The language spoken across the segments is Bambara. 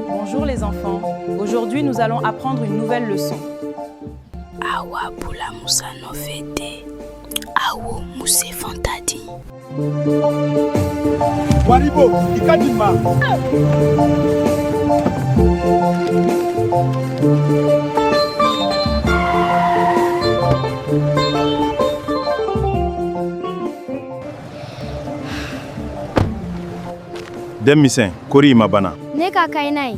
Bonjour les enfants. Aujourd'hui, nous allons apprendre une nouvelle leçon. Awa bula Musa nɔfɛ de. Awo Muse Fanta di. Waribo, i ka di ma. Denmisɛn, kori i ma bana? Ne ka kaɲi n'a ye.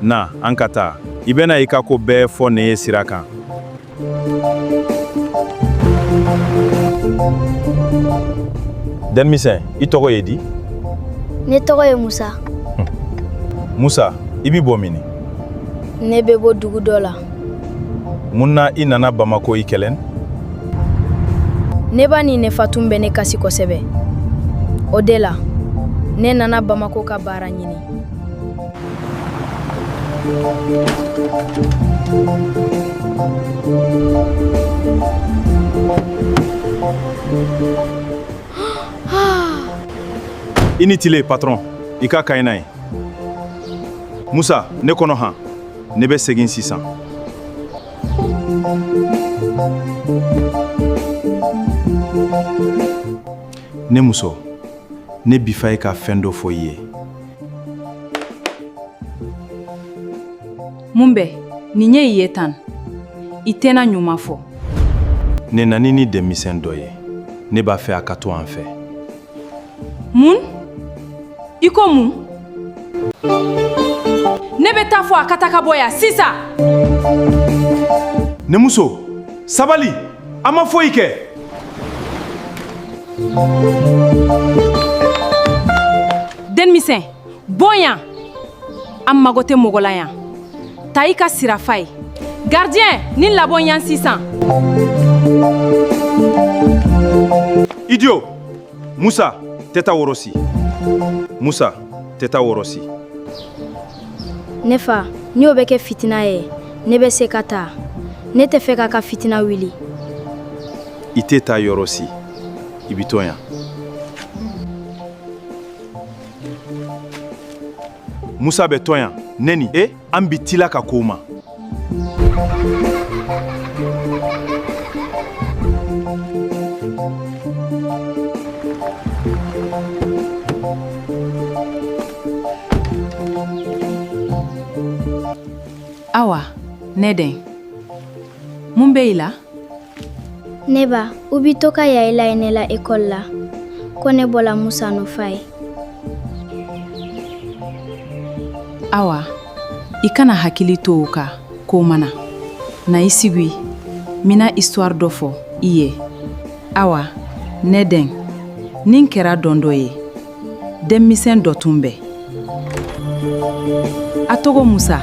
Na, an ka taa. I bɛna i ka ko bɛɛ fɔ ne ye sira kan. Denmisɛn, i tɔgɔ ye di? Ne tɔgɔ ye Musa. Musa, i bi bɔ mini? Ne bɛ bɔ dugu dɔ la. Mun na i nana Bamako i kelen? Ne ba ni ne fa tun bɛ ne kasi kosɛbɛ. O de la, ne nana Bamako ka baara ɲini. I ni tile, patron. I ka kaɲi n'a ye. Musa, ne kɔnɔ han. Ne bɛ segin sisan. Ne muso, ne bi fɛ ka fɛn dɔ fɔ i ye. Mun bɛ nin ye i ye tan? I tɛna ɲuman fɔ. Ne nani ni denmisɛn dɔ ye. Ne b'a fɛ a ka to an fɛ. Mun? I ko mun? Ne bɛ taa fɔ a ka taa ka bɔ yan sisan. Ne muso, sabali, a ma foyi kɛ. Denmisɛn, bɔ yan. An mago tɛ mɔgɔ la yan. Taa i ka sira f'a ye. Gardien, nin labɔ yan sisan. Idiot! Musa, tɛ taa yɔrɔ si. Musa, tɛ taa yɔrɔ si. Ne fa, ni o bɛ kɛ fitina ye, ne bɛ se ka taa. Ne tɛ fɛ k'a ka fitina wuli. I tɛ taa yɔrɔ si. I bi to yan. Musa bɛ to yan. Ne ni e, an bi tila ka ko ma. Awa, ne den. Mun bɛ i la? Ne ba, u bi to ka ya i la ye ne la ekɔli la. Ko ne bɔla Musa nɔfɛ ye. Awa, i kana hakili to o kan ko mana. Na i sigi, n bɛna histoire dɔ fɔ i ye. Awa, ne den, nin kɛra don dɔ ye. Denmisɛn dɔ tun bɛ. A tɔgɔ Musa.